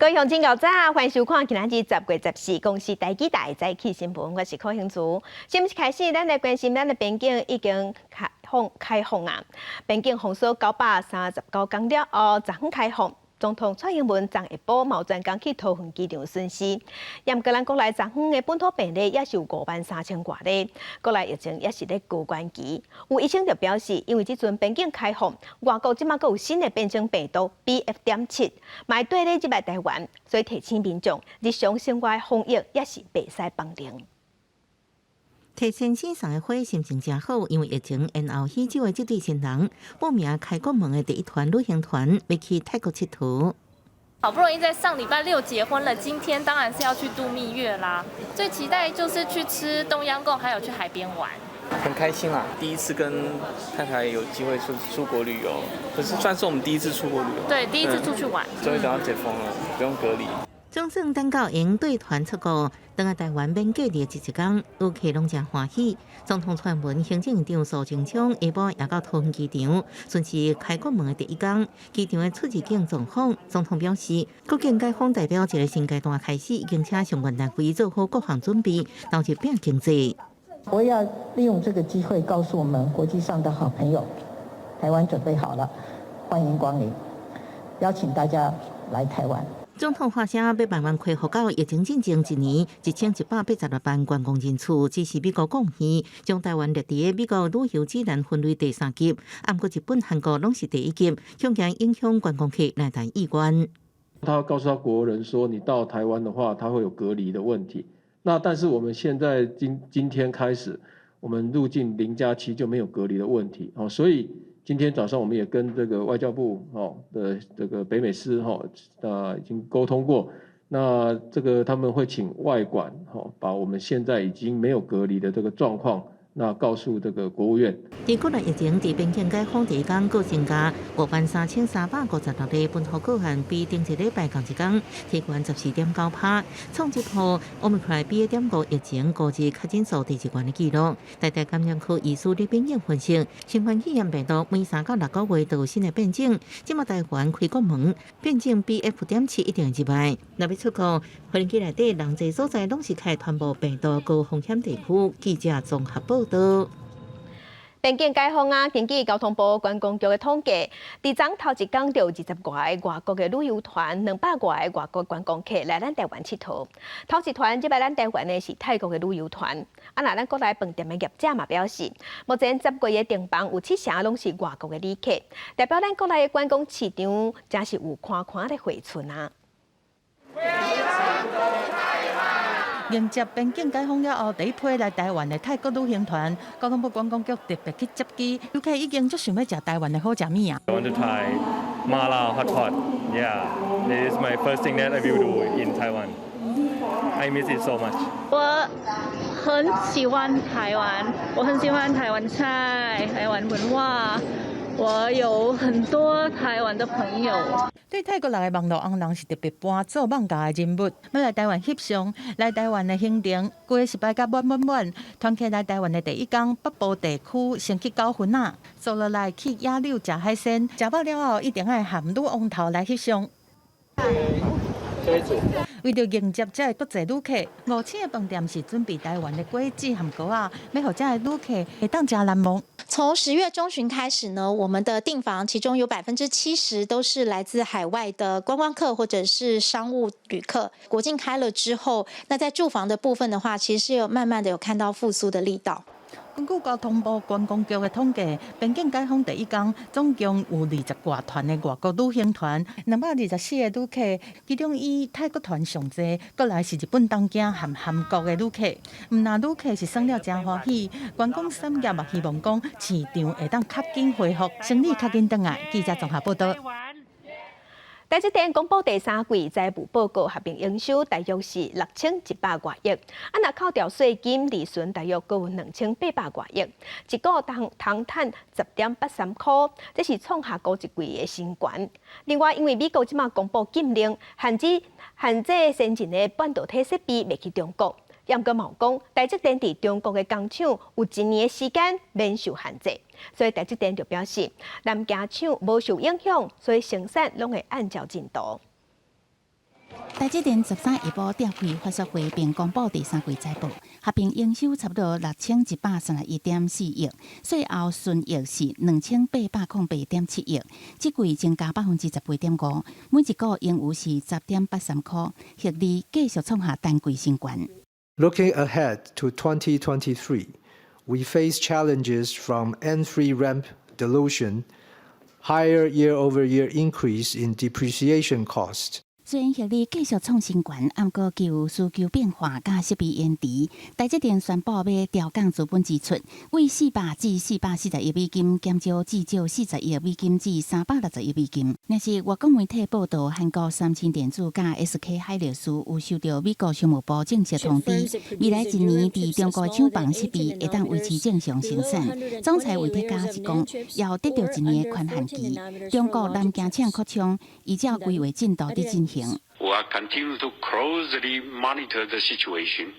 各位鄉親𠢕早，歡迎收看今仔日10月14公視台語台早起新聞，我是柯興珠。新聞開始，咱來關心咱的邊境已經開放開放啊！邊境封鎖939工了後，昨昏開放。總統蔡英文昨下晡嘛專工去桃園機場巡視。毋過咱國內昨昏的本土病例也是有5萬3千外例，國內疫情也是咧高懸期。有醫生就表示，因為這陣邊境開放，外國這馬閣有新的變種病毒 BF.7，嘛會綴咧入來台灣，所以提醒民眾日常生活防疫也是袂使放任。提先生送的花心情誠好，因為疫情延後許久的這對新人報名開國門的第一團旅行團，欲去泰國𨑨迌。好不容易在上禮拜六結婚了，今天當然是要去度蜜月啦。最期待就是去吃冬陰功，還有去海邊玩。很開心啦，第一次跟太太有機會出國旅遊，可是算是我們第一次出國旅遊。對，第一次出去玩。終於等到解封了，不用隔離。總算等到會帶團出國，轉來台灣免隔離的這一工，旅客攏誠歡喜。總統蔡英文、行政院長蘇貞昌下晡也到桃園機場，巡視開國門的第一工，機場的出入境狀況。總統表示，國境解封代表一個新階段開始，已經請相關單位做好各項準備，投入拼經濟。我要利用這個機會告訴我們國際上的好朋友，台灣準備好了，歡迎光臨，邀請大家來台灣。總統發聲欲慢慢恢復到疫情進前一年1186萬觀光人次，只是美國貢獻將台灣列佇美國旅遊指南分類第三級，毋過日本、韓國攏是第一級，恐驚影響觀光客來台意願。他告訴他國人說，你到台灣的話，他會有隔離的問題。那但是我們現在今天開始，我們入境0加7就沒有隔離的問題哦，所以今天早上我們也跟這個外交部哦的這個北美司哈啊已經溝通過，那這個他們會請外管哈把我們現在已經沒有隔離的這個狀況，那告訴這個國務院。佇國內疫情佇邊境解封第一工，閣增加53,356例本土個案，比頂一禮拜仝一工提懸14.9趴，創這波 Omicron BA.5疫情五日確診數第二懸的紀錄。台大感染科醫師李秉穎分析，新冠肺炎病毒每3到6個月都有新的變種，這馬台灣開國門，變種 BF.7一定入來。若欲出國，飛機內底人濟所在攏是較會傳播病毒高風險地區。記者綜合報導。邊境解封啊！根據交通部觀光局的統計，佇昨頭一工就有20外個外國的旅遊團，200外個外國觀光客來咱台灣𨑨迌。頭一團入來咱台灣的是泰國的旅遊團。啊，若咱國內飯店的業者嘛表示，目前10月的訂房有七成攏是外國的旅客，代表咱國內的觀光市場誠是有寬寬咧回春啊！迎接邊境解封了後，第一批來台灣的泰國旅行團，交通部觀光局特別去接機，遊客已經足想欲食台灣的好食物仔。 I want to try mala hot pot. Yeah, it is my first thing that I will do in Taiwan. I miss it so much. 我很喜歡台灣，我很喜歡台灣菜、台灣文化。我有很多台灣的朋友。對泰國來的網路紅人是特別搬做艋舺的人物，欲來台灣翕相，來台灣的行程，規个是排甲滿滿滿。團客來台灣的第一工，北部地區先去九份仔，坐落來去野柳食海鮮，食飽了後一定愛和女王頭來翕相。為著迎接這个國際旅客，五星的飯店是準備台灣的果子和糕仔，欲予這个旅客會當誠難忘。從10月中旬開始呢，我們的訂房其中有70%都是來自海外的觀光客或者是商務旅客。國境開了之後，那在住房的部分的話，其實是有慢慢的有看到復甦的力道。根據交通部觀光局的統計，邊境解封第一工，總共有20外團的外國旅行團，224個旅客，其中以泰國團上濟，閣來是日本東京和韓國的旅客。毋但旅客是耍了誠歡喜，觀光產業嘛希望講市場會當較緊恢復，生意較緊轉來。記者綜合報導。台積電公布第三季財務報告，合併營收大約是6100外億，啊，若扣掉稅金利潤，大約閣有2800外億，一股通賺10.83箍，這是創下佗一季的新高。另外，因為美國這馬公布禁令，限制先進的半導體設備賣去中國，毋過嘛有講，台積電佇中國的工廠有一年的時間免受限制，所以台積電就表示，南京廠無受影響，所以生產攏會按照進度。台積電13下晡召開法說會，並公布第三季財報，合併營收差不多6131.4億，稅後純益是2808.7億，這季增加18.5%，每一股盈餘是10.83箍，獲利繼續創下單季新高。 Looking ahead to 2023, we face challenges from N3 ramp dilution, higher year-over-year increase in depreciation cost. 雖然獲利繼續創新高，毋過就需求變化佮設備延遲，台積電宣布欲調降資本支出，為400至440億美金減少至少40億美金至360億美金。若是外國媒體報道，韓國三星電子佮 SK 海力士有收到美國商務部正式通知，未來一年佇中國廠房設備會當維持正常生產。總裁魏哲家是講，要得著一年的寬限期。中國南京廠擴充，依照規劃進度佇進行。 We are continue to closely monitor the situation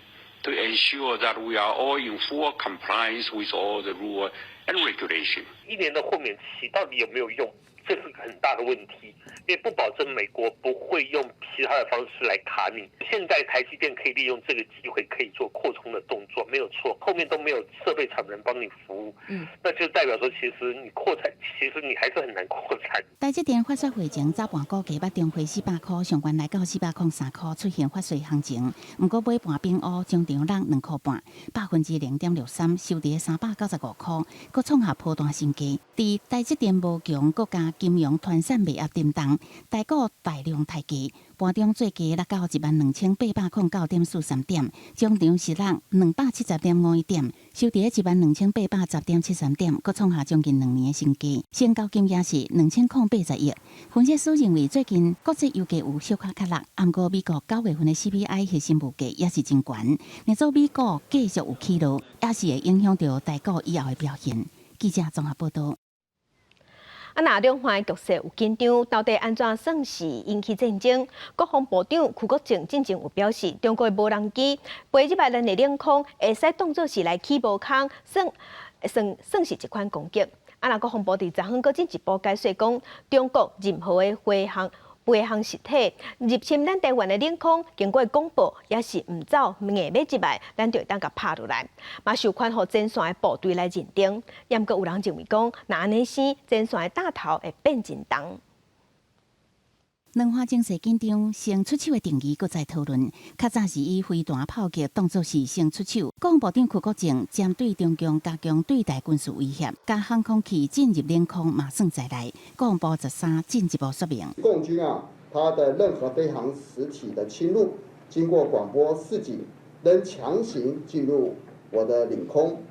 to ensure that we are all in full compliance with all the rule and regulation. 一年的豁免期到底有沒有用？這是個很大的問題，因為不保證美國不會用其他的方式來卡你。現在台積電可以利用這個機會，可以做擴充的動作，沒有錯。後面都沒有設備廠能幫你服務，那就代表說，其實你擴產，其實你還是很難擴產。台積電法說會前早盤股價捌重回400箍，上懸來到403箍，出現發稅行情。毋過尾盤變烏，終場落2箍半，0.63%，收佇395箍，閣創下波段新低。佇台積電無強，國家金融團散賣壓震動，台股大量刣低，盤中最低落到12,809.43點，終場是落270.51點，收佇12,810.73點，閣創下將近2年的新低。成交金額是2080億。分析師認為，最近國際油價有小可較落，毋過美國9月份的 CPI 核心物價也是真懸，若做美股繼續有起落，也是會影響著台股以後的表現。記者綜合報道。啊，若兩岸局勢有緊張，到底按怎算是引起戰爭？國防部長邱國正進前有表示，中國的無人機飛入來咱的領空，會使當做是來起無空，算算算是一款攻擊。啊，若國防部佇昨昏閣進一步解說講，中國任何的飛行實體入侵咱台灣的領空，經過廣播，抑是毋走硬欲入來，咱就會當共拍落來。嘛授權予前線的部隊來認定。毋過有人認為講，若按呢生，前線的擔頭會變真重。兩岸情勢緊張，先出手的定義閣再討論。較早是以飛彈炮擊當作是先出手。國防部長邱國正針對中共加強對台軍事威脅，共航空器進入領空嘛算在內。國防部13進一步說明，共軍啊，它的任何飛行實體的侵入，經過廣播示警，仍強行進入我的領空，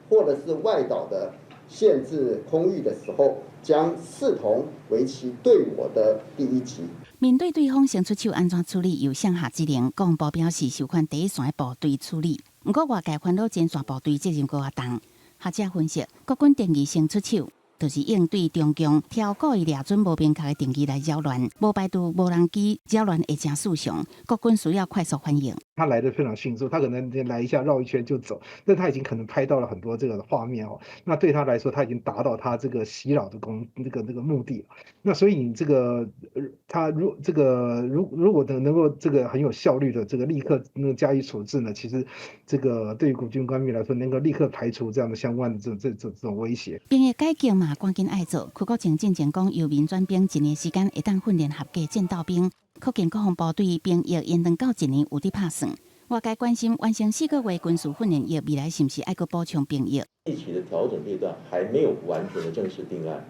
或者是外島的限制空域的時候，將視同為其對我的第一擊。面對對方先出手按怎處理，由誰下指令？國防部表示，授權第一線的部隊處理。毋過外界煩惱前線部隊責任閣較重。學者分析，國軍定義先出手，就是應對中共挑故意掠準無明確的定義來擾亂，無排除無人機擾亂會誠順暢，國軍需要快速反應。他來得非常迅速，他可能來一下繞一圈就走，但他已經可能拍到了很多這個畫面哦。那對他來說，他已經達到他這個襲擾的功那個目的。那所以你這個他如這個如如果能夠這個很有效率的這個立刻能加以處置呢，其實這個對於國軍官兵來說，能夠立刻排除這樣的相關的這種威脅。兵役改革嘛，趕緊愛做。邱國正進前講，由民轉兵一年時間會當訓練合格戰鬥兵，可見國防部對兵役延長到一年有佇拍算。外界關心完成4個月軍事訓練役，未來是毋是愛閣補充兵役？役期的調整這段還沒有完全的正式定案。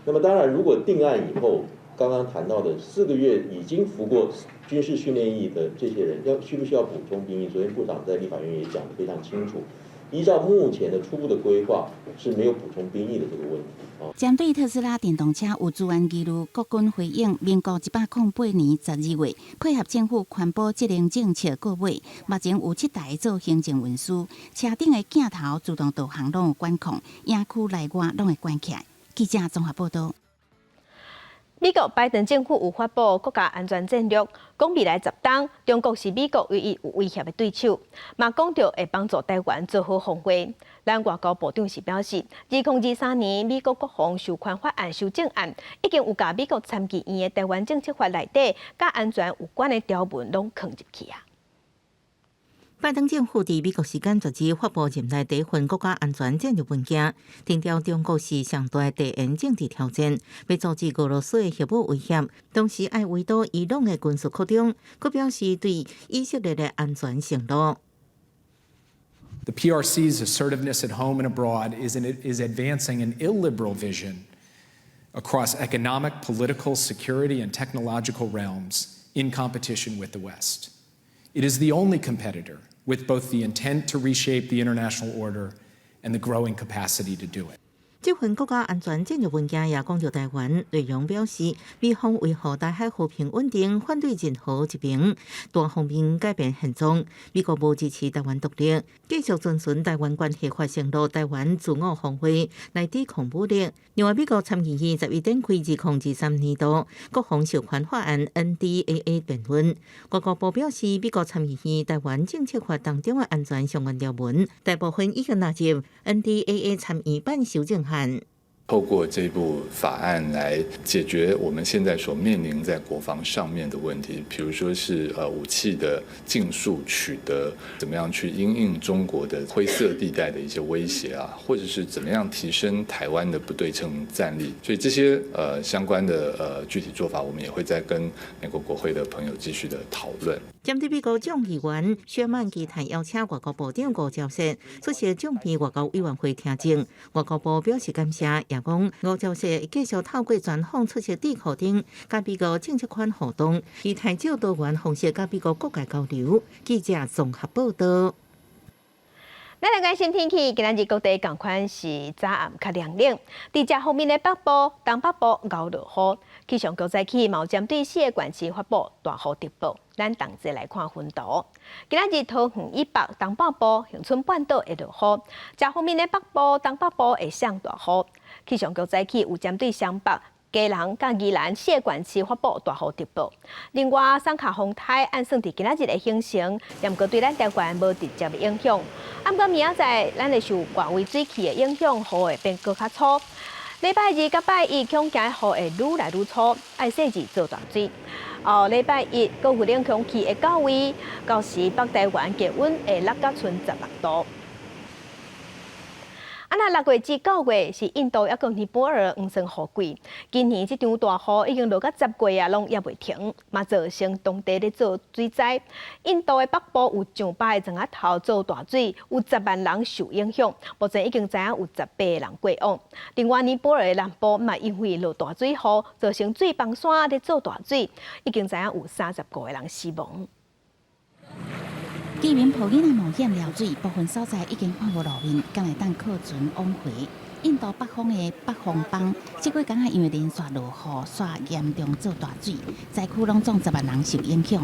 那麼當然，如果定案以後，剛剛談到的四個月已經服過軍事訓練役的這些人，要需不需要補充兵役？昨天部長在立法院也講得非常清楚。依照目前的初步的規劃，是沒有補充兵役的這個問題啊。針對特斯拉電動車有資安疑慮，國軍回應：民國108年12月，配合政府環保節能政策購買，目前有7台做行政運輸，車頂的鏡頭自動導航攏有管控，營區內外攏會關起來。記者綜合報道。美國拜登政府有發布國家安全戰略，講未來10冬，中國是美國唯一有威脅的對手，嘛講著會幫助台灣做好防衛。咱外交部長是表示，2023年美國國防授權法案修正案已經有共美國參議院的台灣政策法內底，佮安全有關的條文攏囥入去啊。拜登政府佇美國時間昨日發布任內第一份國家安全戰略文件，強調中國是上大地緣政治挑戰，欲阻止俄羅斯的核武威脅，同時愛圍堵伊朗的軍事擴張，閣表示對以色列的安全承諾。 The PRC's assertiveness at home and abroad is advancing an illiberal vision across economic, political, security, and technological realms in competition with the West. It is the only competitor with both the intent to reshape the international order and the growing capacity to do it. 這份國家安全戰略文件也講著台灣，內容表示，美方維護台海和平穩定，反對任何一邊單方面改變現狀。美國無支持台灣獨立，繼續遵循台灣關係法承諾台灣自我防衛來抵抗武力。另外，美國參議院11展開2023年度國防授權法案 NDAA 辯論。外交部表示，美國參議院台灣政策法當中的安全相關條文，大部分已經納入 NDAA 參議版修正案。透過這部法案來解決我們現在所面臨在國防上面的問題，譬如說是武器的盡速取得，怎麼樣去因應中國的灰色地帶的一些威脅啊，或者是怎麼樣提升台灣的不對稱戰力，所以這些相關的具體做法，我們也會再跟美國國會的朋友繼續的討論。針對美國眾議員薛曼期待邀請外交部長吳釗燮出席眾議外交委員會聽證，外交部表示感謝，也講吳釗燮繼續透過專訪出席智庫等，佮美國政策圈互動，期待藉多元方式佮美國各界交流。記者綜合報道。咱來關心天氣，今仔日各地仝款是早暗較涼冷。佇遮方面的北部、東北部𠢕落雨，氣象局早起嘛有針對四個縣市發布大雨特報。咱同齊來看分圖。今仔日桃園以北、東半部、恆春半島會落雨，遮方面的北部、東北部會降大雨。氣象局早起有針對雙北、基隆佮宜蘭四個縣市發布大雨特報。另外，桑卡風颱按算佇今仔日會形成，毋過對咱台灣無直接的影響。毋過明仔載，咱會受外圍水汽的影響，雨會變閣較粗。禮拜二佮拜一，恐驚雨會愈來愈粗，愛細緻做大水。哦，禮拜一，閣有冷空氣會到位，到時北台灣氣溫會落甲賰16度。啊，若6月至9月是印度抑閣尼泊爾黃酸雨季。今年這場大雨已經落甲10月啊，攏猶未停，嘛造成當地咧做水災。印度的北部有上百个庄仔頭做大水，有10萬人受影響。目前已經知影有18個人過往。另外，尼泊爾的南部嘛因為落大水雨，造成水崩山咧做大水，已經知影有35個人死亡。居民抱囡仔冒險撩水，部分所在已經看無路面，敢會當靠船往回。印度北方的北方邦，這幾工仔因為連續落雨，煞嚴重做大水，災區攏總10萬人受影響。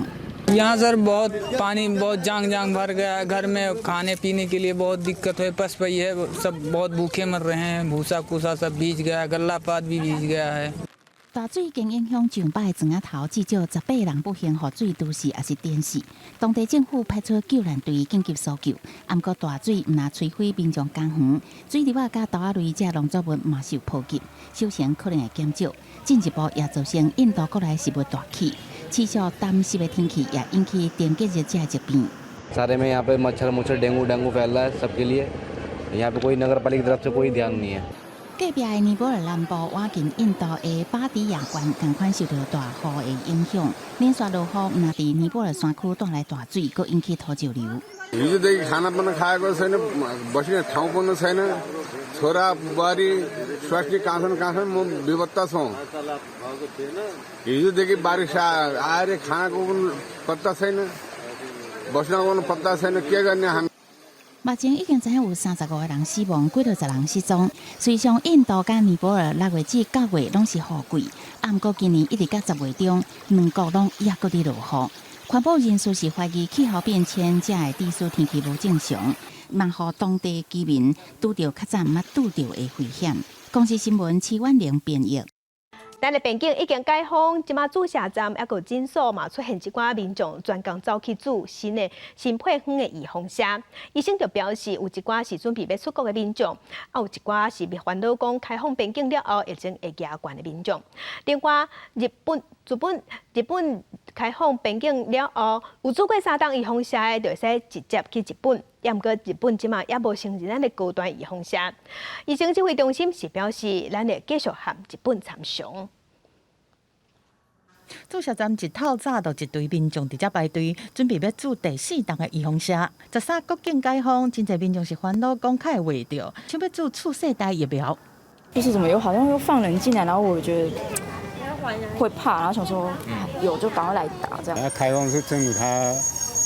यहाँ सर बहुत पानी बहुत जांघ जांघ भर गया है। घर में खाने पीने के लिए बहुत दिक्कत है। पस पई है, सब बहुत भूखे मर रहे हैं। भूसा कुसा सब भीज गया है, गल्ला पात भी भीज गया है。大水已經影響上百个庄仔頭，至少18個人不幸予水揬死，抑是淹死。當地政府派出救難隊緊急搜救，毋過大水毋但摧毀民眾耕園、水稻仔佮豆仔類這農作物嘛受波及，收成可能會減少。進一步也造成印度國內食物大起，持續乾濕的天氣也引起登革熱這疾病。 सारे में यहाँ पे मच्छर मुच्छर डेंगू डेंगू फैल रहा है सबके लिए। यहाँ पे कोई नगर पालिका की तरफ से कोई ध्यान नहीं है。隔壁的尼泊爾南部，倚近印度的巴迪亞縣，仝款受著大雨的影響，連續落雨，毋但佇尼泊爾山區帶來大水，閣引起土石流。 हिजोदेखि खाना पनि खाएको छैन, बस्ने ठाउँ पनि छैन। छोरा बुहारी स्वास्नी कहाँ छन् कहाँ छन्, म बेपत्ता छौँ। हिजोदेखि बारिस आएर खानाको पनि पत्ता छैन, बस्नको पनि पत्ता छैन। के गर्ने हामी? 目前已經知影有35個人死亡，幾落十人失蹤。隨上印度佮尼泊爾6月至9月攏是雨季，毋過今年一直到10月中，兩國攏猶閣佇落雨。環保人士是懷疑氣候變遷才會致使天氣無正常，嘛予當地居民拄著較早毋捌拄著的危險。公視新聞徐婉玲編譯。咱的邊境已經解封，這馬注射站抑閣診所嘛出現一寡民眾專工走去注新的新配方的預防射。醫生就表示，有一寡是準備欲出國的民眾，啊有一寡是煩惱講開放邊境了後疫情會加懸的民眾。另外，日本、日本、日本開放邊境了後，有注過三針預防射的，就會使直接去日本。抑毋過日本這馬猶無承認咱的高端預防射。醫生指揮中心是表示，咱會繼續和日本參詳。注射站一透早就一堆民眾佇遮排隊，準備欲注第四針的預防射。13國境解封，真濟民眾是煩惱講較會袂著，想欲注次世代疫苗。就是怎麼又好像又放人進來，然後我覺得會怕，然後想說有就趕快來打這樣。開放是政府他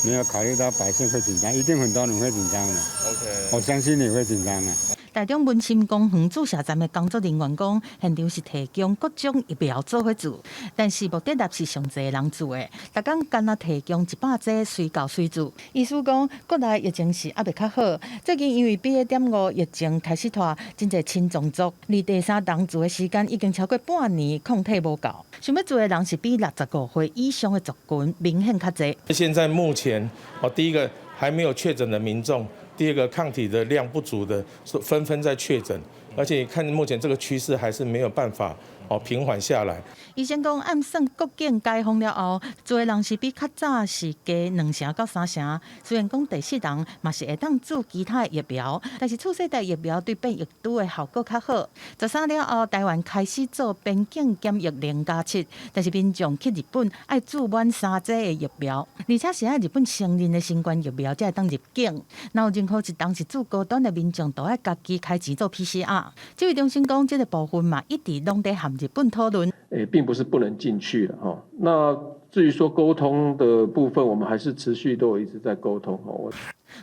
沒有考慮到百姓會緊張，一定很多人會緊張的。 OK，我相信你會緊張的。台中文心公園注射站的工作人員講，現場是提供各種疫苗做伙注，但是目的是上濟人注的，逐工干焦提供100劑隨到隨注。意思講，國內疫情是猶未較好，最近因為 BA.5疫情開始拖，真濟親同族，離第三針注的時間已經超過半年，抗體無夠，想欲注的人是比65歲以上的族群明顯較濟。現在目前，哦，第一個還沒有確診的民眾。第二個抗體的量不足的，是紛紛在確診，而且看目前這個趨勢還是沒有辦法哦平緩下來。醫生講，按算國境解封了後，注的人是比較早是加2成到3成。雖然講第四針嘛是會當注其他的疫苗，但是次世代疫苗對變異株的效果較好。13了後，台灣開始做邊境檢疫0+7，但是民眾去日本愛注滿三劑的疫苗，而且是愛日本承認的新冠疫苗才會當入境。若有任何一針是注高端的民眾，都愛家己開錢做 PCR。指揮中心講，這個部分嘛一直攏佇和日本討論。誒，並不是不能進去了哈。那至於說溝通的部分，我們還是持續都有一直在溝通。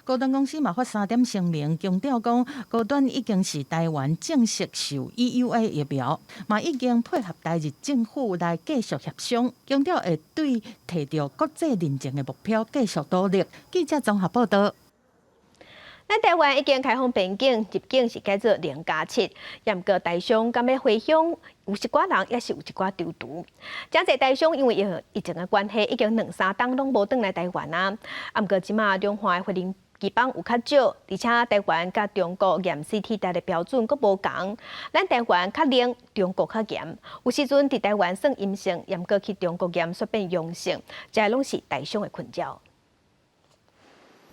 高端公司嘛發三點聲明，強調講高端已經是台灣正式授 EUA 疫苗，嘛已經配合台日政府來繼續協商，強調會對提著國際認證的目標繼續努力。記者綜合報道。咱台灣已經開放邊境，入境是改做0+7，抑毋過台商敢欲回鄉，有一寡人也是有一寡躊躇。誠濟台商因為疫情的關係，已經兩三冬攏無轉來台灣啊。啊，毋過這馬兩岸的飛行機班有較少，而且台灣佮中國驗 CT 值的標準閣無仝，咱台灣較冷，中國較嚴。有時陣佇台灣算陰性，毋過去中國驗煞變陽性，這攏是台商的困擾。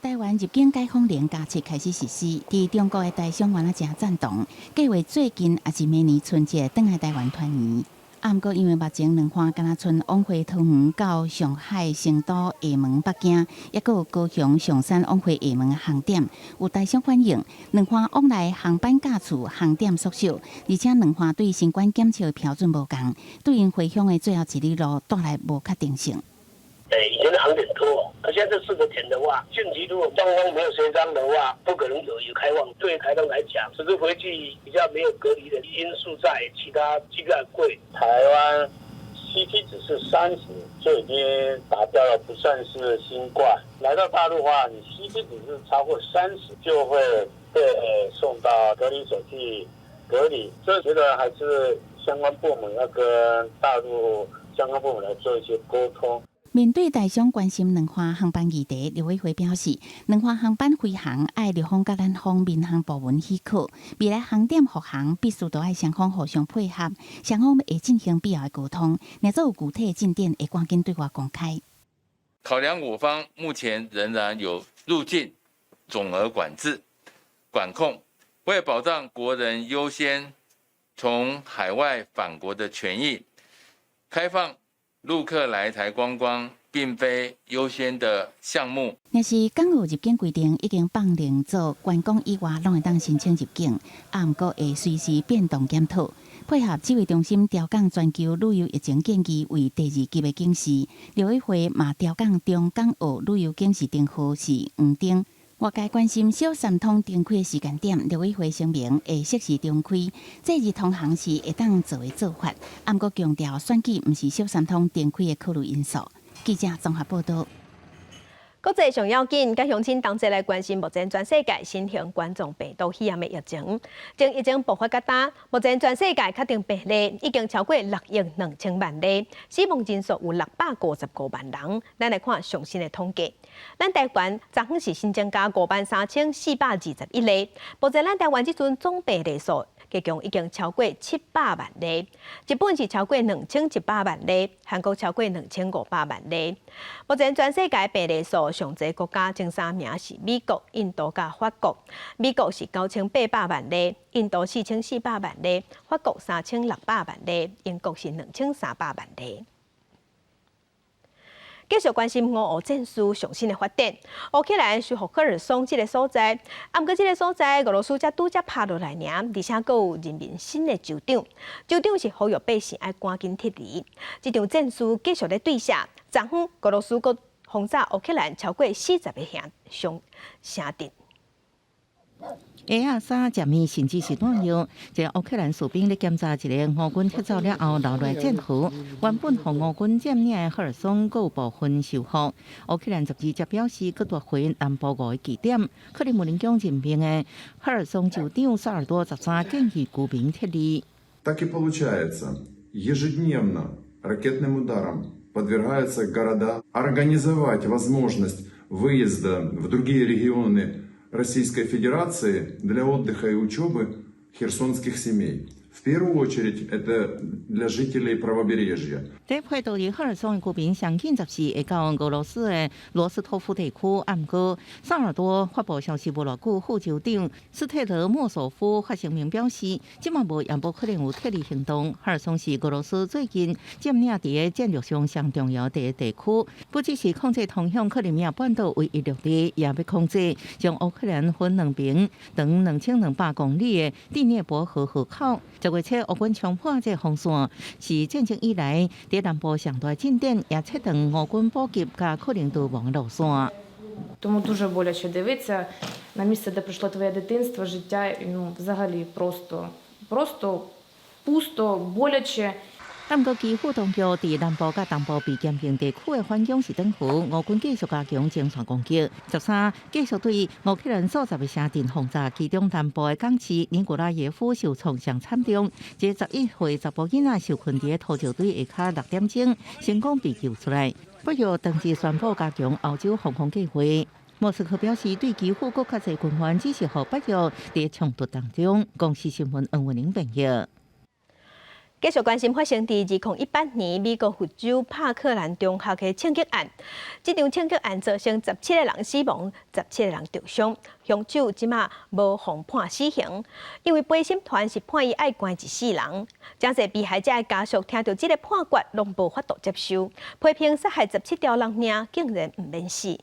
台灣入境解封0+7開始實施，佇中國的台商原來誠贊同，計劃最近抑是明年春節轉來台灣團圓。啊，毋過因為目前兩岸敢若賰往回桃園到上海、成都、廈門、北京，抑閣有高雄、松山往回廈門的航點，有台商反映，兩岸往來航班架次、航點縮小，而且兩岸對新冠檢測的標準無仝，對𪜶回鄉的最後一里路帶來無確定性。以前的航點多，而現在這四個點的話，近期如果雙方沒有協商的話，不可能有開放。對台東來講，只是回去比較沒有隔離的因素在，其他機票貴。台灣 CT 值是30就已經達標了，不算是新冠。來到大陸的話，你 CT 值是超過30，就會被送到隔離所去隔離。所以覺得還是相關部門要跟大陸相關部門來做一些溝通。面對台商關心兩岸航班議題，陸委會表示，兩岸航班飛航愛陸方佮南方民航部門許可，未來航點復航必須都愛雙方互相配合，雙方會進行必要的溝通，若做有具體的進展，會趕緊對外公開。考量我方目前仍然有入境總額管制管控，為保障國人優先從海外返國的權益，開放陸客來台觀光並非優先的項目。若是港澳入境規定已經放寬做觀光以外，攏會當申請入境，啊，毋過會隨時變動檢討。配合指揮中心調降全球旅遊疫情建議為第二級的警示，陸委會嘛調降中港澳旅遊警示燈號是黃燈。外界關心小三通重開的時間點，陸委會聲明會適時重開。假日通航是會當做的做法，毋過強調選舉毋是小三通重開的考慮因素。記者綜合報道。國際上要緊，佮鄉親同齊來關心目前全世界新型冠狀病毒肺炎的疫情。從疫情爆發到今，目前全世界確定病例已經超過6億2千萬例，死亡人數有655萬人。咱來看上新的統計，咱台灣昨昏是新增加53,421例，目前咱台灣這陣總病例數加總已經超過700萬例，日本是超過2100萬例，韓國超過2500萬例。目前全世界病例數上濟國家前三名是美國、印度佮法國。美國是9800萬例，印度4400萬例，法國3600萬例，英國是2300萬例。繼續關心俄烏戰事上新的發展，烏克蘭收復赫爾松這个所在，啊，毋過這个所在俄羅斯才拄才拍落來爾，而且閣有任命新的州長，州長是呼籲百姓愛趕緊撤離。這場戰事繼續咧對射，昨昏俄羅斯閣轟炸烏克蘭超過40個城城城鎮。下亞沙食物甚至是彈藥，這烏克蘭士兵咧檢查一个俄軍撤走了後留落來戰壕，原本予俄軍佔領的赫爾松閣有部分收復。烏克蘭12則表示，閣奪回南部五个據點。克里姆林宮任命的赫爾松州長薩爾多13建議居民撤離。 Так и получается, ежедневно ракетным ударам подвергаются города. Организовать возможность выезда в другие регионы Российской Федерации для отдыха и учебы херсонских семей. В первую очередь это для жителей правобережья. 這批到佇赫爾松的居民，上緊14會到俄羅斯的羅斯托夫地區。毋過薩爾多發布消息無偌久，副州長斯特羅莫索夫發聲明表示，這馬無也無可能有撤離行動。赫爾松是俄羅斯最近佔領佇個戰略上上重要的地區，不只是控制通向克里米亞半島唯一陸地，也欲控制將烏克蘭分兩邊長2200公里的第聶伯河河口。10月7，烏軍衝破這個防線，是戰爭以來佇南部上大進展，也切斷俄軍補給佮可能逃亡的路線。 Тому дуже боляче дивитися на місце, де пройшло твоє дитинство, життя, ну, взагалі просто, просто пусто, боляче. 毋過基輔當局佇南部佮東部被兼併地區的反攻是轉弧，俄軍繼續加強前線攻擊。13繼續對烏克蘭數十个城鎮轟炸，其中南部的港市尼古拉耶夫受創上慘重。這11歲查埔囡仔受困佇土石堆下跤6點鐘，成功被救出來。北約當日宣布加強歐洲防空計劃。莫斯科表示，對基輔閣較濟軍援，只是予北約佇衝突當中。公視新聞黃文玲編譯。繼續關心發生佇2018年美國佛州帕克蘭中學的槍擊案，這場槍擊案造成17個人死亡，17個人受傷。兇手這馬無予判死刑，因為陪審團是判伊愛關一世人。誠濟被害者的家屬聽著這个判決，攏無法度接受，批評殺害17條人命，竟然毋免死。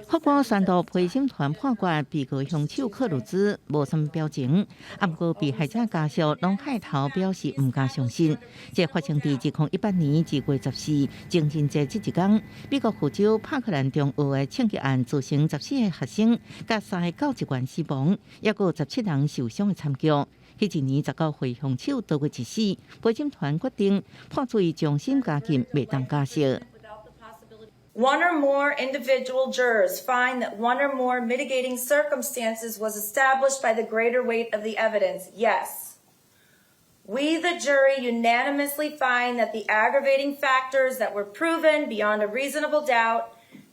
法官宣讀陪審團判決，被告兇手克魯茲無啥物表情，毋過被害者家屬攏害頭表示毋敢相信。這發生佇2018年2月14情人節這一天，美國佛州帕克蘭中學的槍擊案造成14個學生佮三个教職員死亡，抑閣有17人受傷的慘劇。彼一年19歲兇手逃過一死，陪審團決定判處伊終身監禁，袂當假釋。 One or more individual jurors find that one or more mitigating circumstances was established by the greater weight of the evidence. Yes. We, the jury, unanimously find that the aggravating factors that were proven beyond a reasonable doubt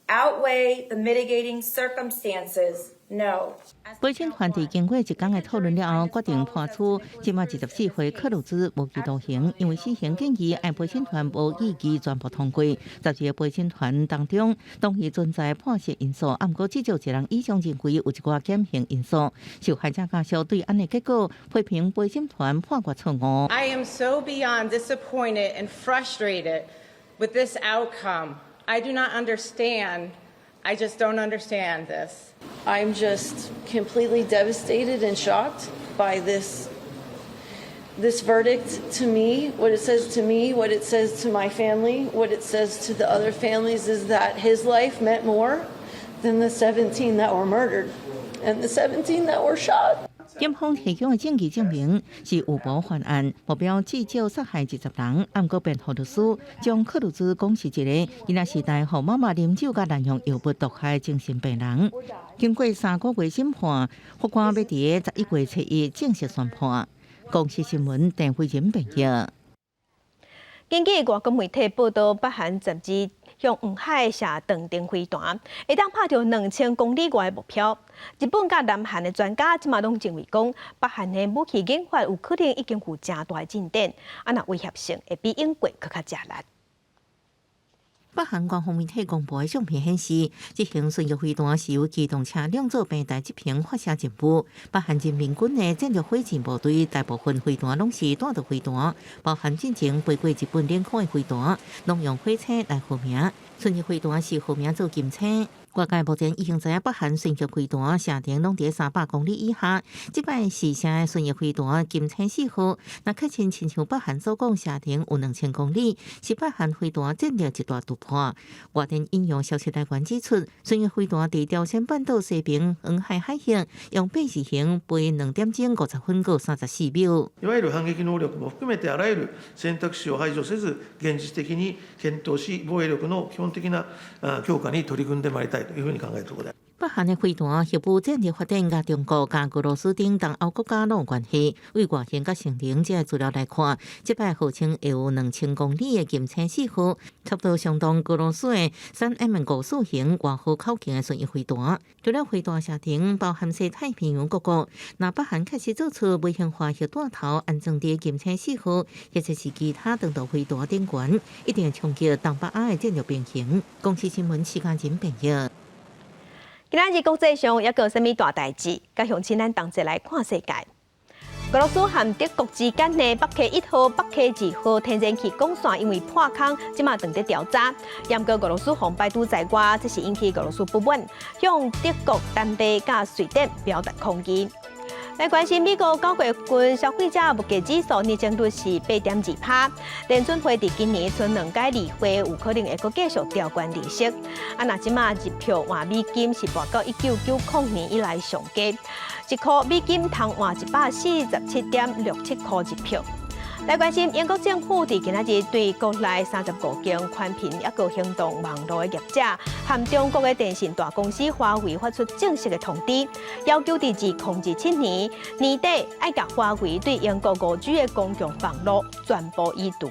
outweigh the mitigating circumstances. No. 陪審團佇經過一工的討論了後，決定判處這馬24歲克魯茲無期徒刑，因為死刑建議按陪審團無異議全部通過。12個陪審團當中，同意存在判刑因素，毋過至少一人以上認為有一寡減刑因素。受害者家屬對按呢結果批評陪審團判決錯誤。 I am so beyond disappointed and frustrated with this outcome. I do not understand. I just don't understand this. I'm just completely devastated and shocked by this verdict. To me, what it says to me, what it says to my family, what it says to the other families is that his life meant more than the 17 that were murdered and the 17 that were shot. 檢方提供的證據證明是預謀犯案，目標至少殺害20人。毋過辯護律師將克魯茲講是一个囡仔時代予媽媽啉酒佮濫用藥物毒害精神病人。經過3個月審判，法官欲佇11月7日正式宣判。公視新聞鄧慧仁編譯。根據外國媒體報道，北韓12向黃海射長程飛彈，會當拍著2000公里外的目標。日本佮南韓的專家這馬攏認為講，北韓的武器研發有可能已經有誠大的進展，啊，若威脅性會比英國閣較食力。北韓官方媒體公布的相片顯示，這型巡弋飛彈是由機動車輛做平台執行發射任務。北韓人民軍的戰略火箭部隊大部分飛彈攏是彈道飛彈，包含進前飛過日本領空的飛彈，攏用火星來號名。巡弋飛彈是號名做金星。外界目前已經知影北韓巡弋飛彈射程攏佇300公里以下。這擺試射的巡弋飛彈金星4號，若確認親像北韓所講射程有2000公里，是北韓飛彈戰略一大突破。外電引用消息來源指出，巡弋飛彈佇朝鮮半島西邊黃海海域，用八字形飛2點鐘50分到34秒。いわゆる反撃能力も含めてあらゆる選択肢を排除せず、現実的に検討し、防衛力の基本的な強化に取り組んでまいりたいというふうに考えているところで。北韓的飛彈核武戰略發展，佮中國、佮俄羅斯等東歐國家攏有關係。對外形佮性能這个資料來看，這擺號稱會有2000公里的金星4號，差不多相當俄羅斯的3M54型外號口徑的巡弋飛彈。除了飛彈射程包含西太平洋各國，若北韓確實做出微型化核彈頭安裝佇金星4號，或者是其他彈道飛彈頂懸，一定會衝擊東北亞的戰略平衡。公視新聞時間真編譯。今仔日國際上猶閣有啥物大代誌？佮鄉親咱同齊來看世界。俄羅斯和德國之間的北溪1號、北溪2號天然氣管線因為破空，這馬正佇調查。毋過俄羅斯予排除在外，這是引起俄羅斯不滿，向德國、丹麥佮瑞典表達抗議。來關心美國9月份消費者物價指數年增率是8.2%，聯準會佇今年賰兩屆例會有可能會閣繼續調懸利息。啊，若這馬日票換美金是跋到1990年以來上低，1箍美金通換147.67箍日票。來關心英國政府佇今仔日對國內35間寬頻抑閣行動網路的業者，和中國的電信大公司華為發出正式的通知，要求佇2027年年底愛共華為對英國5G 的公共網路全部移除。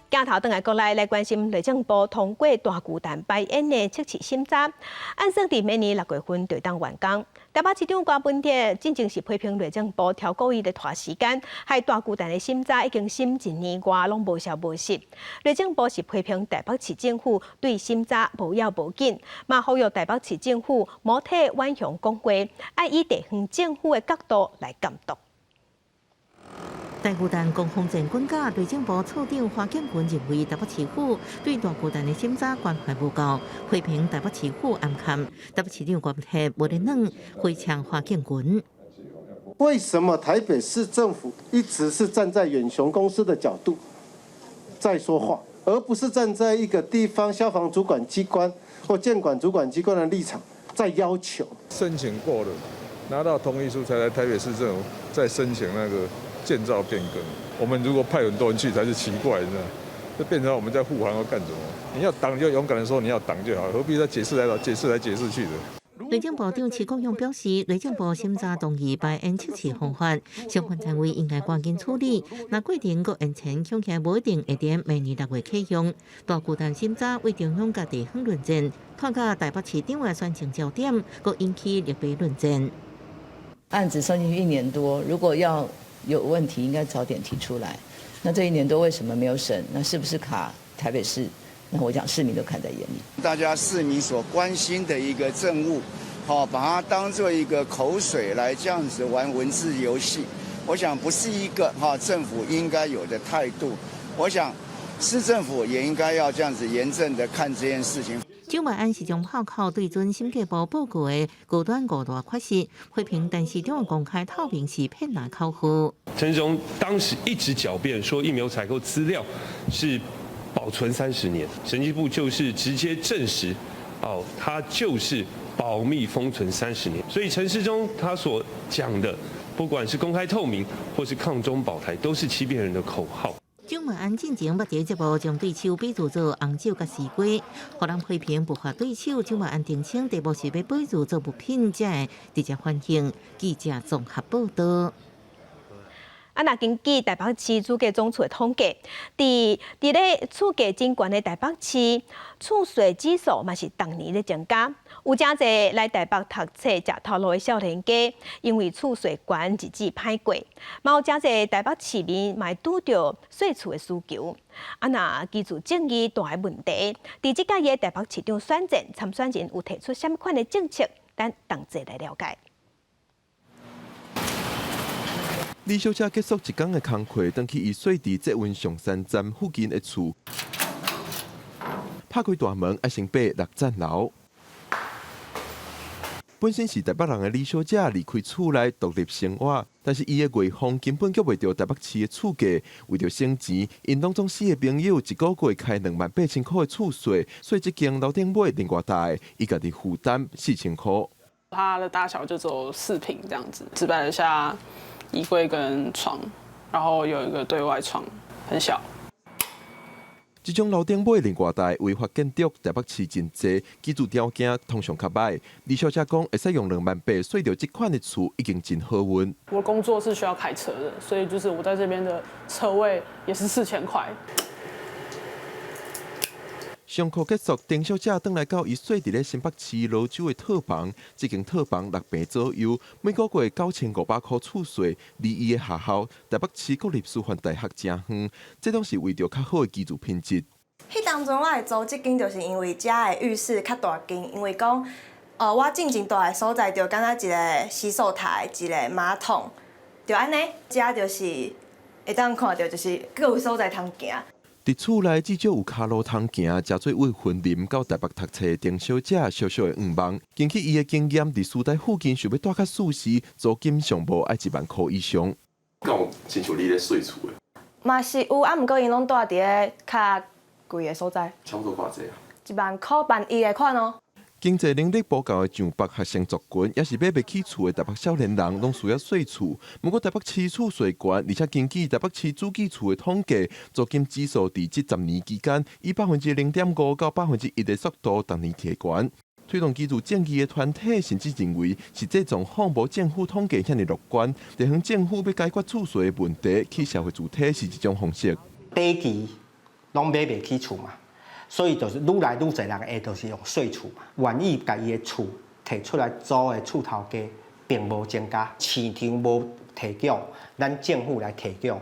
鏡頭轉來國內來關心內政部通過大巨蛋排煙的測試審查，按算佇明年6月份就當完工。台北市長柯文哲進前是批評內政部超故意咧拖時間，害大巨蛋的審查已經審一年外攏無消無息。內政部是批評台北市政府對審查無要無緊，嘛呼籲台北市政府莫替遠雄講話，愛以地方政府的角度來監督。大巨蛋攻防戰滾架，內政部處長花敬群認為台北市府對大巨蛋的審查關懷無夠，批評台北市府暗崁。台北市長柯文哲無咧軟，回嗆花敬群。為什麼台北市政府一直是站在遠雄公司的角度在說話，而不是站在一個地方消防主管機關或建管主管機關的立場在要求？申請過了，拿到同意書才來台北市政府再申請那個建造變更。我們如果派很多人去才是奇怪，你知道？這變成我們在護航要幹什麼？你要擋就勇敢的說你要擋就好，何必再解釋來解釋來解釋去的？內政部長徐國勇表示，內政部審查同意排煙測試方法，相關單位應該趕緊處理。若過程閣延遲，恐驚無一定會佇明年6月啟用。大巨蛋審查為中央佮地方論戰，拖到台北市長的選情焦點，閣引起綠白論戰。案子送進去一年多，如果要有問題，應該早點提出來。那這一年多為什麼沒有審？那是不是卡台北市？那我講市民都看在眼裡。大家市民所關心的一個政務，好，把它當做一個口水來這樣子玩文字遊戲，我想不是一個哈政府應該有的態度。我想市政府也應該要這樣子嚴正的看這件事情。蔣萬安是將炮口對準審計部報告的高端五大缺失，批評陳時中公開透明是騙人口號。陳時中當時一直狡辯說疫苗採購資料是保存30年，審計部就是直接證實，哦，他就是保密封存30年。所以陳時中他所講的，不管是公開透明或是抗中保台，都是欺騙人的口號。蔣萬安進前捌佇節目將對手比喻做紅酒佮絲瓜，予人批評無法對手。蔣萬安澄清，題目是欲比喻做物品，才會直接反應。記者綜合報道。啊，若根據台北市主計總處的統計，佇咧厝價真懸的台北市，厝稅指數嘛是逐年咧增加。有誠濟來台北讀冊、食頭路的少年家，因為厝稅懸，日子歹過。嘛有誠濟台北市民嘛會拄著稅厝的需求。啊，若居住正義大的問題，佇這屆的台北市長選戰，參選人有提出啥物款的政策？咱同齊來了解。李小姐結束一工的工課，轉去伊細佇捷運松山站附近的厝，拍開大門，愛先爬六層樓。本身是台北人的李小姐離開厝內獨立生活，但是伊的月俸根本繳袂著台北市的厝價，為著省錢，𪜶攏總四個朋友一個月開28,000箍的厝稅，稅這間樓頂尾另外大的，伊家己負擔4,000箍。它的大小就只有4坪這樣子，只擺得下衣櫃跟床，然後有一個對外窗，很小。這種樓頂尾另外大違法建築，台北市真濟，居住條件通常較䆀。李小姐講，會使用2萬8稅著這款的厝，已經真好運。我工作是需要開車的，所以就是我在這邊的車位也是4000塊。上課結束，丁小姐轉來到伊稅佇咧新北市蘆洲的套房，這間套房6坪左右，每個月9500箍厝稅，離伊的學校台北市國立師範大學誠遠，這攏是為著較好的居住品質。彼當陣我會租這間，就是因為遮的浴室較大間，因為講，我進前住的所在就敢若一个洗手台，一个馬桶，就按呢，遮就是會當看著，就是閣有所在通行。佇厝內至少有跤路通行，誠做為雲林到台北讀冊的丁小姐小小的願望。根據伊的經驗，佇師大附近想欲蹛較舒適，租金上無愛1萬箍以上。敢有親像你咧稅厝的？嘛是有，啊，毋過𪜶攏蹛佇咧較貴的所在。差不多偌濟啊？1萬箍萬一的款哦。經濟能力無夠的上北學生族群，抑是買袂起厝的台北少年人，攏需要稅厝。毋過台北市厝稅懸，而且根據台北市主計處的統計，租金指數佇這10年期間，以0.5%到1%的速度，逐年提懸。推動居住正義的團體甚至認為，實際狀況無政府統計遐爾樂觀。地方政府欲解決厝稅的問題，起社會住宅是一種方式。短期攏買袂起厝嘛。所以就是愈來愈濟人會就是用稅厝嘛，願意共伊的厝提出來租的厝頭家並無增加，市場無提供，咱政府來提供。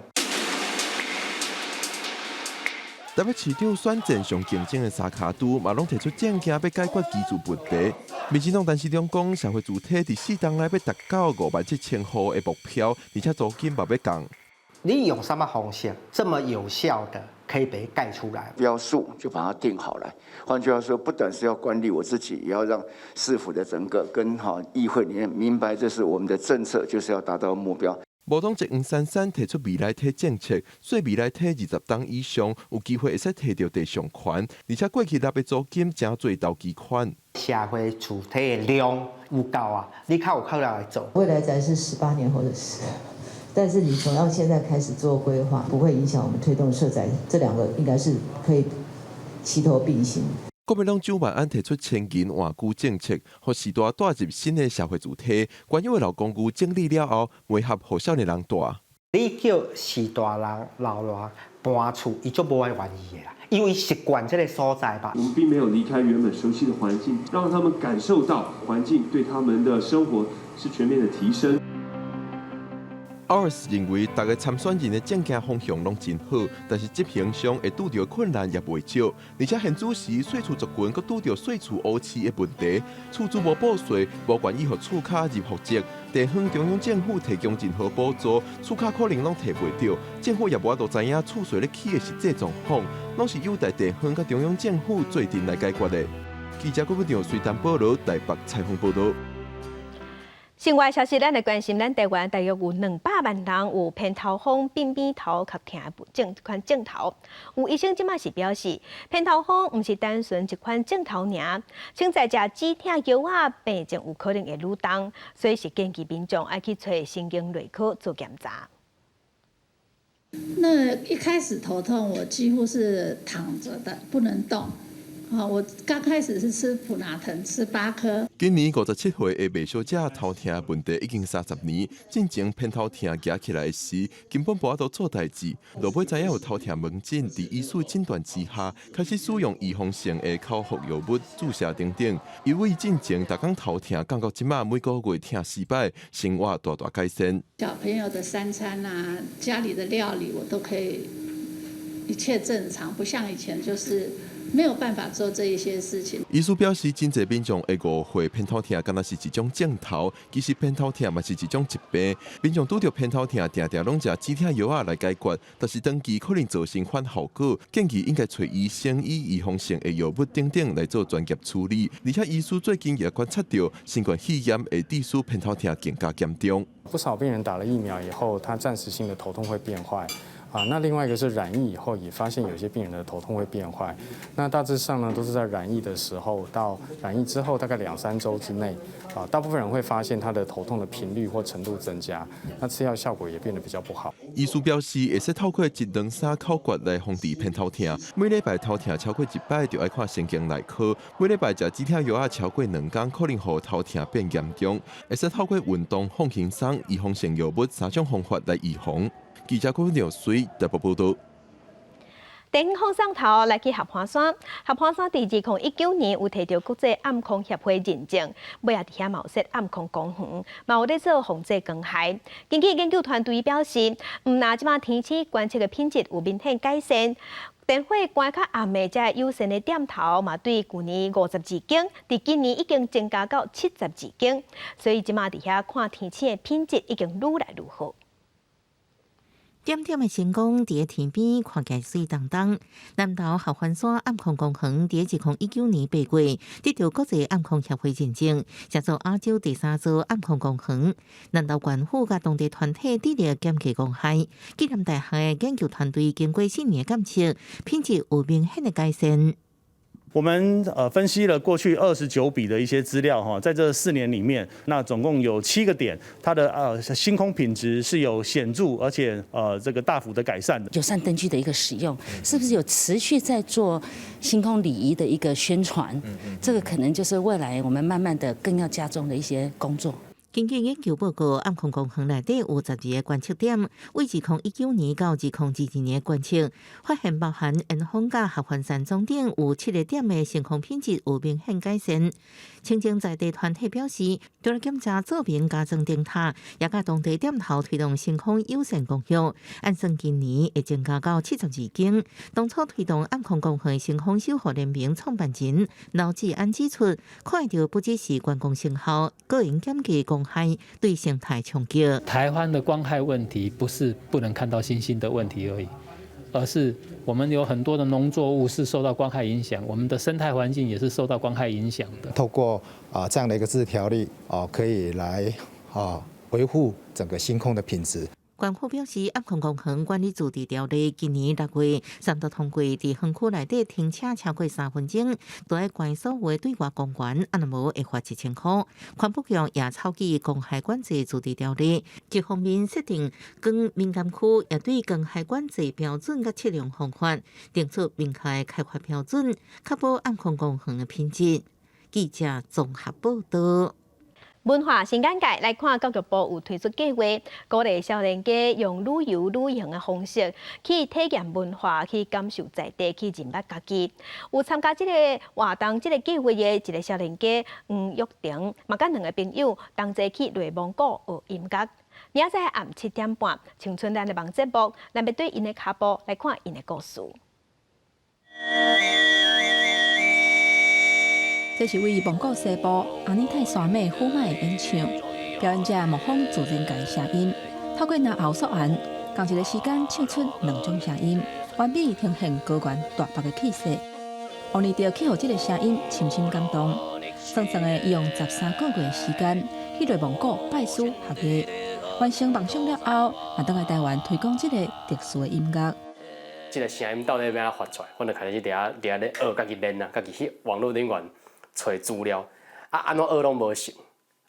台北市長選戰上競爭的三跤拄，嘛攏提出政見欲解決居住問題。民進黨陳時中講，社會住宅佇4冬內欲達到5萬7千戶的目標，而且租金嘛欲降。你用什麼方式這麼有效的可以被蓋出來？標數就把它定好來。換句話說，不但是要管理我自己，也要讓市府的整個跟哈議會裡面明白，這是我們的政策，就是要達到目標。無黨籍黃珊珊提出未來體政策，稅未來體20冬以上，有機會會使提著地上權，而且過去納的租金誠濟投機款。社會住宅的量有夠啊，你較有可能來做。未來宅是18年後的事。但是你從要現在開始做規劃，不會影響我們推動社宅，這兩個應該是可以齊頭並行。國民黨蔣萬安提出千金換居政策，予序大蹛入新的社會住宅，原有的老公寓整理了後，袂合予少年人蹛。你叫序大人老人搬厝，伊就無愛願意的啦，因為習慣這个所在吧。我們並沒有離開原本熟悉的環境，讓他們感受到環境對他們的生活是全面的提升。奧爾斯認為，逐个參選人的政見方向攏真好，但是執行上會拄著困難也袂少。而且現主時稅厝族群閣拄著稅厝烏市的問題，厝主無報稅，無願意予厝跤入戶籍，地方中央政府提供任何補助，厝跤可能攏提袂著，政府也無法度知影厝稅咧起的實際狀況，攏是有待地方佮中央政府做陣來解決的。記者郭部長隨陳保羅台北採訪報導。新外消息，咱來關心，咱台灣大約有200萬人有偏頭風、變變頭佮疼這款症頭。有醫生這馬是表示，偏頭風毋是單純一款症頭爾，潛在食止疼藥仔，病症有可能會愈重，所以是建議民眾愛去揣神經內科做檢查。那一開始頭痛，我幾乎是躺著的，不能動。啊，我剛開始是吃普拿疼，吃8顆。今年57歲的麥小姐頭疼問題已經30年，進前偏頭疼夯起來時，根本無法度做代誌。落尾知影有頭疼門診，佇醫師診斷之下，開始使用預防性的口服藥物注射等等。因為進前逐工頭疼，感覺這馬每個月疼四擺，生活大大改善。小朋友的三餐啊，家裡的料理我都可以一切正常，不像以前就是。沒有辦法做這一些事情。醫師表示，真濟民眾會誤會偏頭疼，敢若是一種症頭，其實偏頭疼嘛是一種疾病。民眾拄著偏頭疼，定定攏食止疼藥仔來解決，但是長期可能造成反效果。建議應該揣醫生以預防性的藥物等等來做專業處理。而且醫師最近也觀察到，新冠肺炎會致使偏頭疼更加嚴重。不少病人打了疫苗以後，他暫時性的頭痛會變壞。啊，那另外一個是染疫以後，也發現有些病人的頭痛會變壞。那大致上呢，都是在染疫的時候到染疫之後大概兩三週之內，啊，大部分人會發現他的頭痛的頻率或程度增加，那吃藥效果也變得比較不好。醫師表示，會使透過一兩三口訣來防治偏頭疼。每禮拜頭疼超過一擺，就愛看神經內科；每禮拜食止疼藥仔超過2工，可能予頭疼變嚴重。會使透過運動、放輕鬆、預防性藥物三種方法來預防。記者郭廖水台北報道。電影放送頭來去合歡山，合歡山佇2019年有提著國際暗空協會認證，尾仔佇遐嘛有設暗空公園，嘛有咧做防治光害。根據研究團隊表示，毋但這馬天星觀測的品質有明顯改善，電火關較暗的這有線的點頭嘛，對舊年52間，佇今年已經增加到72間，所以這馬佇遐看天星的品質已經愈來愈好。點點的星光佇咧天邊看起來媠當當。南投合歡山暗空公園佇2019年8月得著國際暗空協會認證，成做亞洲第三座暗空公園。南投縣府佮當地團體致力減低光害。暨南大學的研究團隊經過4年的監測，品質有明顯的改善。我們分析了過去29筆的一些資料哈，在這4年裡面，那總共有7個點，它的星空品質是有顯著而且這個大幅的改善的。友善燈具的一個使用，是不是有持續在做星空禮儀的一個宣傳？這個可能就是未來我們慢慢的更要加重的一些工作。根據研究報告，暗空公園內底有12個觀測點，為2019年到2022年觀測，發現包含延峰佮合歡山總頂有7個點的星空品質有明顯改善。清淨在地團體表示，除了檢查照明加裝燈塔，也佮當地點頭推動星空友善公約，按算今年會增加到72間。當初推動暗空公園星空守護聯盟創辦人劉志安指出，看著不只是觀光成效，閣會減低光害對生態衝擊。台灣的光害問題不是不能看到星星的問題而已，而是我們有很多的農作物是受到光害影響，我們的生態環境也是受到光害影響的。透過這樣的一個自治條例哦，可以來維護整個星空的品質。縣府表示，暗空公園管理自治條例今年6月三讀通過，佇園區內底停車超過3分鐘，都愛關所有的對外光源，啊若無會罰1000塊。環保局也草擬光害管制自治條例，一方面設定光敏感區，也對光害管制標準佮測量方法，定出明確的開發標準，確保暗空公園的品質。記者綜合報道。文化新眼界來看，教育部有推出計劃，鼓勵少年家用旅遊旅行的方式去體驗文化，去感受在地，去認捌家己。有參加這個活動、這個計劃的一個少年家黃玉婷，嘛佮兩个朋友同齊去內蒙古學音樂。明仔載暗7點半，青春咱的網節目，咱欲綴𪜶的跤步來看𪜶的故事。這是位蒙古西部阿爾泰山脈呼麥的演唱，表演者模仿自然界聲音，透過嚨喉溯源，仝一个時間唱出兩種聲音，完美呈現高原大漠的氣勢。王立德去予這个聲音深深感動。算算的，伊用13個月時間去內蒙古拜師學藝，完成夢想了後，嘛轉來台灣推廣這个特殊的音樂。這个聲音到底欲按怎發出來？阮就開始佇遐咧學，家己練啊，家己去網路頂懸揣資料，啊，按怎學攏無成。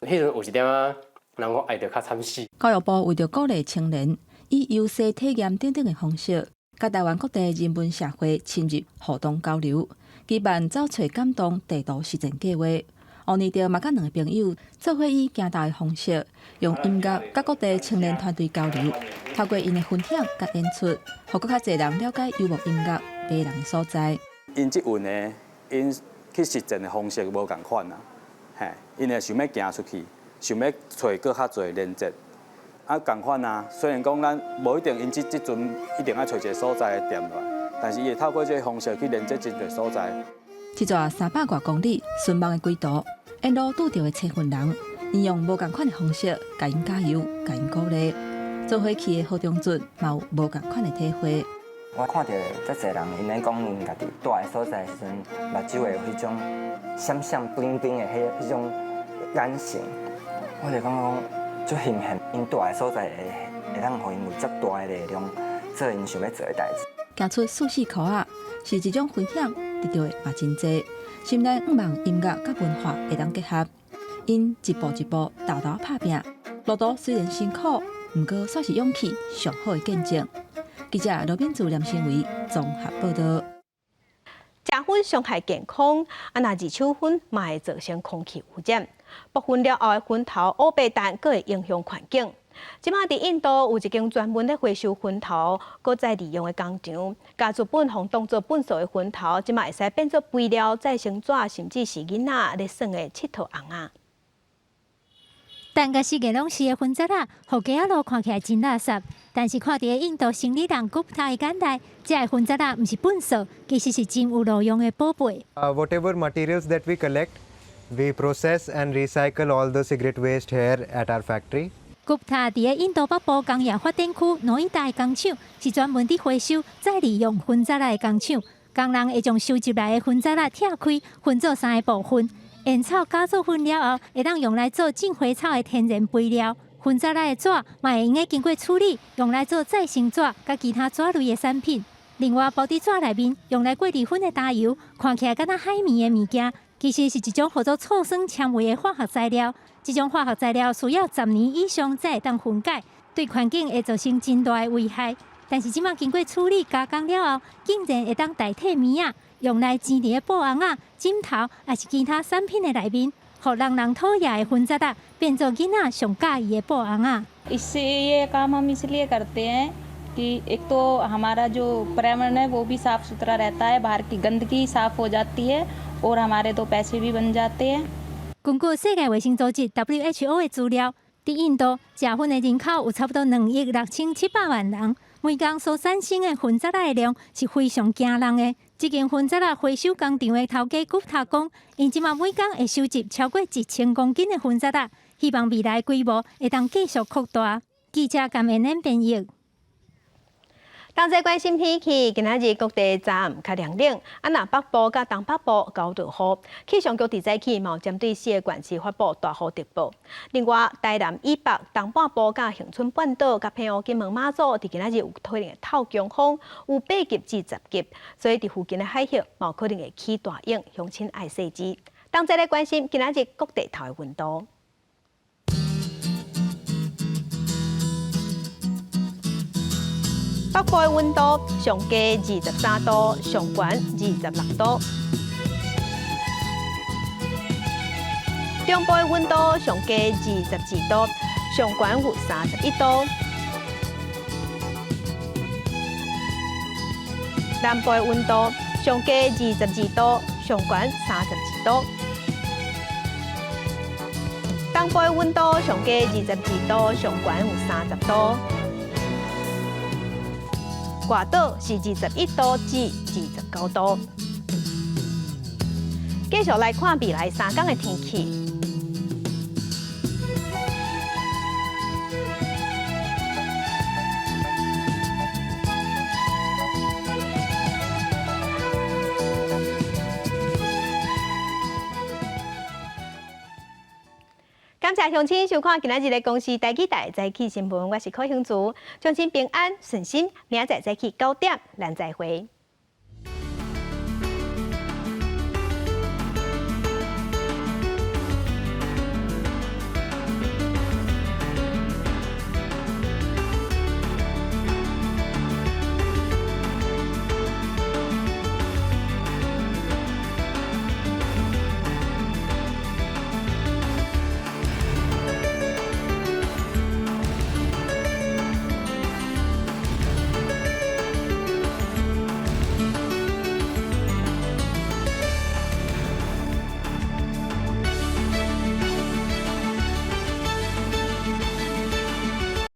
彼陣有一點仔，人講愛著較慘死。教育部為著鼓勵青年以遊戲體驗等等的方式，佮台灣各地人文社會深入互動交流，舉辦走揣感動地圖實踐計劃。王尼德嘛，佮兩个朋友做伙以行道的方式，用音樂佮各地青年團隊交流，透過𪜶的分享佮演出，予閣較濟人了解遊牧音樂迷人的所在。𪜶這運的，𪜶去實踐的方式無仝款啊，嘿，𪜶會想欲行出去，想欲揣閣較濟連結，啊，仝款啊。雖然講咱無一定，𪜶這陣一定愛揣一个所在的店落來，但是伊會透過這个方式去連結真濟所在。這逝300外公里尋夢的歸途，沿路拄著的車份人，𪜶用無仝款的方式，共𪜶加油，共𪜶鼓勵。做伙去的何中俊嘛有無仝款的體會。我看著遮濟人，𪜶咧講𪜶家己蹛的所在的時陣，目睭會有彼種閃閃冰冰的彼種眼神，我就感覺講足欣羨，𪜶蹛的所在會當予𪜶有遮大的力量，做𪜶想欲做的代誌。行出舒適圈仔，是一種分享，得著的嘛真濟。心內向望音樂佮文化會當結合，𪜶一步一步沓沓拍拚，路途雖然辛苦，毋過煞是勇氣上好的見證。記者羅敏珠、連新偉綜合報導。食薰傷害健康，啊，若二手薰嘛會造成空氣污染。爆薰了後的薰頭烏白蛋，閣會影響環境。這馬佇印度有一間專門咧回收薰頭，閣再利用的工廠，共日本予當做糞埽的薰頭，這馬會使變做肥料、再生紙，甚至是囡仔咧耍的𨑨迌甕仔。但個世界攏是的薰渣仔，予街仔路看起來真垃圾。但是看佇个印度生理人古塔的眼內，這个薰渣仔毋是糞埽，其實是真有路用的寶貝。 Whatever materials that we collect, we process and recycle all the cigarette waste here at our factory. 古塔佇个印度北部工業發展區諾伊達的工廠，是專門佇回收再利用薰渣仔的工廠。工人會將收集來的薰渣仔拆開，分做三个部分。煙草加做粉了後，會當用來做種花草的天然肥料。薰渣仔的紙嘛會用得經過處理，用來做再生紙佮其他紙類的產品。另外，包佇紙內面用來過濾薰的焦油，看起來敢若海綿的物件，其實是一種號做醋酸纖維的化學材料。這種化學材料需要10年以上才會當分解，對環境會造成真大的危害。但是這馬經過處理加工了後，竟然會當代替棉仔，用來纏佇个布尪仔、枕頭，抑是其他產品的內面，予人人討厭的薰渣仔變做囡仔上佮意的布尪仔。 इससे ये काम हम इसलिए करते हैं कि एक तो हमारा जो पर्यावरण है वो भी साफ सुथरा रहता है, बाहर की गंदगी साफ हो जाती है और हमारे दो पैसे भी बन जाते हैं。根據世界衛生組織 WHO 的資料，佇印度食薰的人口有差不多2億6700萬人，每工所產生的薰渣仔的量是非常驚人的。這間薰渣仔回收工廠的頭家古塔講，𪜶這馬每工會收集超過1000公斤的薰渣仔，希望未來規模會當繼續擴大。記者甘燕燕編譯。同齊關心天氣，今仔日各地早暗較涼冷，啊，若北部佮東北部較落雨。氣象局佇早起嘛有針對四个縣市發布大雨特報。另外，台南以北、東半部佮恆春半島佮澎湖、金門、馬祖，佇今仔日有可能會透強風，有8級至10級，所以佇附近的海域嘛有可能會起大湧，鄉親愛細緻。同齊來關心今仔日各地頭的溫度。北部的溫度上低23度，上懸26度。中部的溫度上低22度，上懸有31度。南部的溫度上低22度，上懸32度。東部的溫度上低22度，上懸有30度。外島是21度至29度。繼續來看未來3天的天氣。感謝鄉親收看今仔日的公視台語台早起新聞，我是柯興竹，祝親平安順心，明仔載早起9點，咱再會。